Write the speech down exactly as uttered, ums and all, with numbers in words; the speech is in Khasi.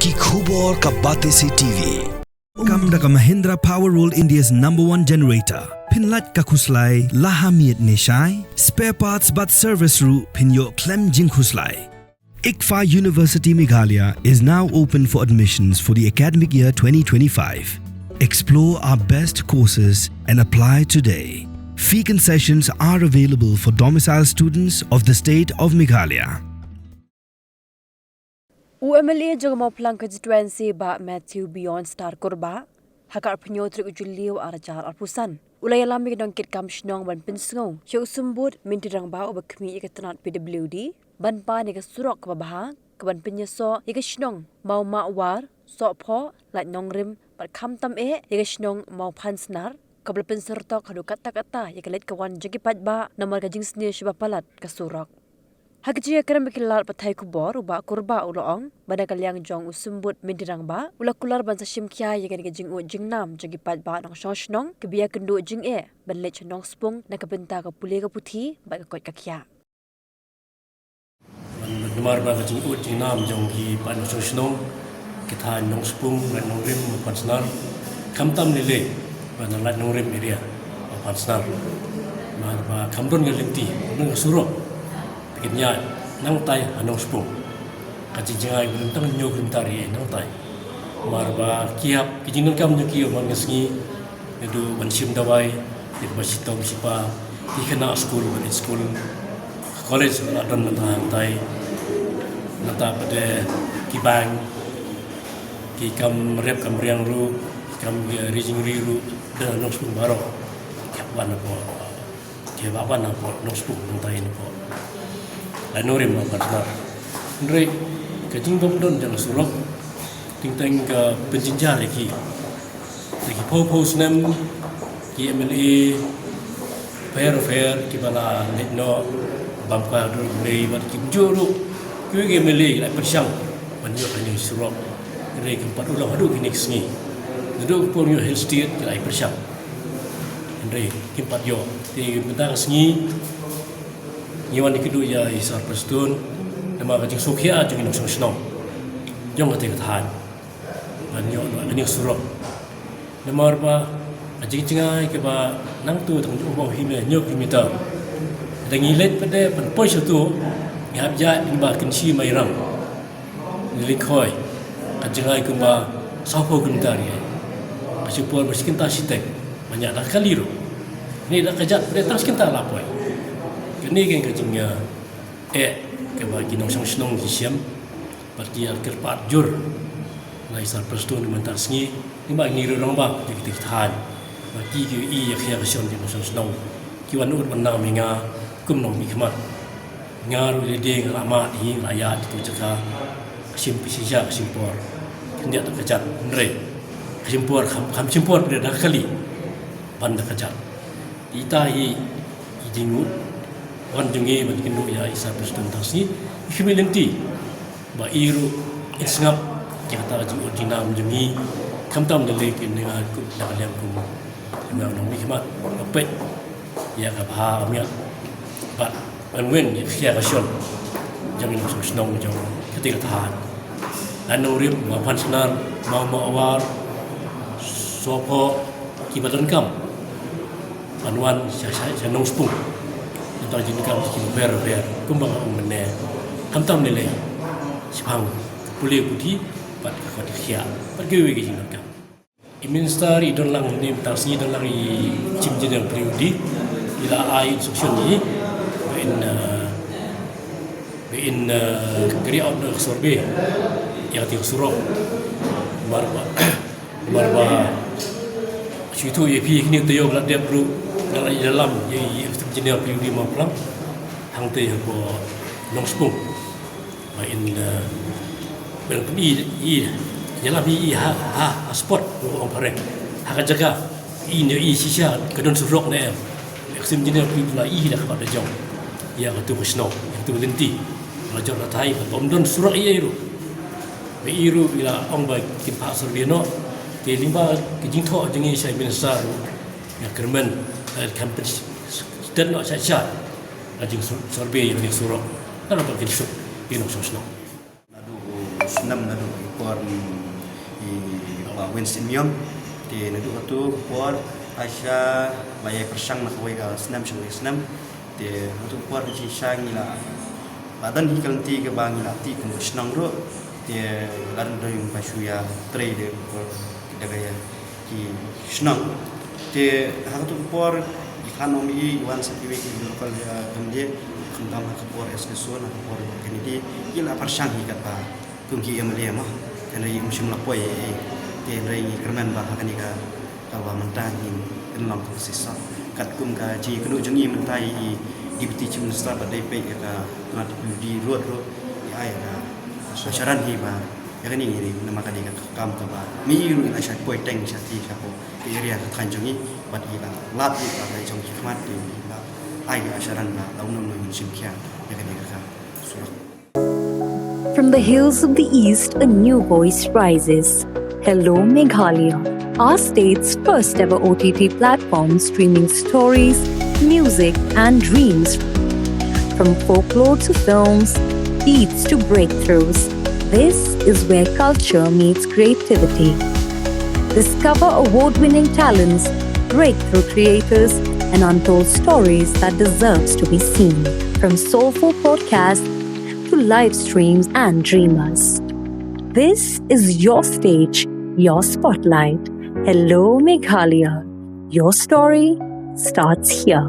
Ki khubor ka Batesi T V. Kam da ka Mahindra Power World, India's number one generator. Pynlait ka khuslai la ha miet ne shai. Spare parts bad service ruh pynïoh khlem jingkhuslai. ICFAI University Meghalaya is now open for admissions for the academic year twenty twenty-five. Explore our best courses and apply today. Fee concessions are available for domicile students of the state of Meghalaya. U M L A jong ka Mawphlang constituency, Bah Matthew Beyond Star Kurbah, ha ka arphew hynñiew tarik u Jylliew arhajar arphew san, u la ïalam ïa ki nongkitkam shnong ban pynsngew sha u Symbud Minty Rangbah uba khmih ïa ka tnat P W D ban pan ïa ka surok kaba bha kaban pynïasoh ïa ka shnong Mawmahwar, Sohphoh, Laitnongrim bad khamtam eh ïa ka shnong Mawphansnar, kaba la pynsyrtok haduh katta katta ïa ka leit ka wan jong ki paidbah namar ka jingsniew shibun palat ka surok. Ha ka jingïakren bad ki lad pathai khubor, u Bah Kurbah u la ong ba na ka liang jong u Symbud Minty Rangbah u la kular ban sa shim khia ïa kane ka jingud jingnam jong ki paidbah nongshong shnong kiba ïakynduh jingeh ban leit sha Nongspung na ka bynta ka pule ka puthi bad ka koit ka khiah. Namar ba ka jingud jingnam jong ki paid nongshong shnong, ki thaiñ Nongspung, Laitnongrim, Mawphansnar, khamtam lei lei ba na Laitnongrim area, Mawphansnar, namar ba kam don ka lynti, kam don ka surok, ba kin ïaid nangtai ha Nongspung. Ka jingjngai ka don tang hynñiew kilometer ïa nangtai. Namar ba ki hap ki jingdonkam jong ki man ka sngi, naduh ban shim dawai, naduh ban shitom shipa, ki khynnah skul ban leit skul, ka college la don nangta hangtai, nangta pat de ki bank, ki kam rep kam riang ruh, ki kam, eh, ri jingri ruh, don ha Nongspung baroh. Ki hap wan hapoh, ki hap wan hapoh Nongspung nangta ïa hapoh Laitnongrim Mawphansnar. Hynrei ka jingbym don jong ka surok, teng teng ka pynjynjar ïa ki. Te ki phew phew snem ki M L A pher pher kiba la leit noh, bam ka dur mei bad kim juh ruh. Kiwei ki M L A ki la pyrshang ban ïoh kane ka surok. Hynrei kim pat ïoh haduh kine ki sngi. Naduh ka por ïoh Hill State ki la pyrshang. Hynrei kim pat ïoh. Te mynta ka sngi ngi wan ïakynduh ïa i Sir Prestone namar ka jingsngewkhia jong ki nongshong shnong jong kata ka thaiñ ban ïoh noh kane ka surok. Namar ba ka jingjngai kaba nangta tang jong u ba u hynñiew kilometer. Lada ngi leit pat de ban poi sha uto, ngi hap ïaid lyngba Kynshi Mairang, Lyngkhoi, ka jingjngai kumba sawphew kilometer ïa. Ka shipor ba shi kynta shiteng ban ïaid da ka kali ruh. Ni da ka kjat pat de tang shi kynta la poi. Kane ka jing, eh, eh, kaba ki nongshong shnong ki shem. Bad ki ïa kyrpad jur na i Sir Prestone mynta ka sngi, ngi ba ngi ruh rangbah jong kita ki thaiñ. Bad ki ki ïa khia ka shon ki nongshong shnong, ki wan ud wan nam ïa nga kum nongmihkhmat. Nga ruh lade nga la mad hi, nga la ïaid tu jaka, ka shim phi shisha ka shim por. Khyndiat da ka kjat, hynrei ka shim por kham, kham shim por phi da ka kali ban da ka kjat. Ita hi i jingmut wan jong ngi ban kynduh ïa i Sir Prestone mynta ka sngi, i khmih lynti ba i ruh in sngap ïa kata ka jingud jingnam jong ngi, khamtam da lei ki nongai kum da ka liang kum nongai nongmihkhmat, ka peit ïa ka bha ka miat bad ban weng ïa ka khia ka shon jong ngi nongshong shnong jong kata ka thaiñ. Laitnongrim, Mawphansnar, Mawmahwar, Sohphoh, kiba donkam ban wan sha, sha, sha Nongspung. Nangta jingdonkam kiba bher bher kumba nga ong mynne, khamtam lei lei shaphang pule puthi bad ka khot ka khiah bad kiwei ki jingdonkam. I minister i don lang, mynta ka sngi don lang i Chief Engineer P W D, i la ai instruction ïa i ba in, eh, ba in, eh, carry out da ka survey ïa kata ka surok. Namar ba, namar ba shu ïathuh ïa phi kine ki taïew ba la dep ruh nga la ïalam ïa i Chief Engineer P W D Mawphlang hangtei hapoh Nongspung. Ba in, eh, ba in pyni i, ïalam i ha, ha, ha spot, u ong phareng. Ha ka jaka i ne i shisha ka don surok ne em. Exim jine phi la i da ka ba da jong ïa ka tu ka shnong, ïa ka tu ka lynti. Ba jong la thai ba bym don surok i ei ruh. Ba i ruh i la ong ba kin phah survey noh. Te lyngba ka jingthoh jong i sha i minister ruh, ïa kyrmen, eh, kan pyn stet noh sha sha. Ka jing sur-, survey ïa ka jingsurok. Ka la ba kin suk ïa nong shnong. Naduh u snem naduh u Por i ba Winston Myong. Te naduh katu ka por Aisha la ïai pyrshang na kawei ka snem sha kawei ka snem. Te naduh ka por ka jingshisha ngi la la don hi ka lynti kaba ngi la tih kum ka shnong ruh. Te la don doi ba shu ïa trei de por da ka ïa ki shnong. Te ha katu ka por i khan ong i wan sa kiwei ki local ïa kam de khamtam ha ka por S K Suan ha ka por Kennedy. Ngi la pyrshang hi katba kum ki M L A mo. Hynrei um shym la poi ei ei. Te hynrei ngi kyrmen ba ha kane ka kaba mynta ngin pynlong ka sisa. Katkum ka jingïakynduh jong ngi mynta i Deputy Chief Minister ba dei peit ïa ka P W D road ruh i ai ka assurance hi ba ïa kane ngi ri namar kane ka kam kaba mi ruh i la shah poi teng shah ti shah po ka area ka thaiñ jong ngi bad i la lap i ba ka jong ki khmat i la ai ka assurance ba la um nong nong shim khia ïa kane ka kam. Surak. From the hills of the East, a new voice rises. Hello, Meghalaya, our state's first ever O T T platform streaming stories, music, and dreams. From folklore to films, beats to breakthroughs, this is where culture meets creativity. Discover award winning talents, breakthrough creators, and untold stories that deserves to be seen. From soulful podcasts to live streams and dreamers. This is your stage, your spotlight. Hello, Meghalaya. Your story starts here.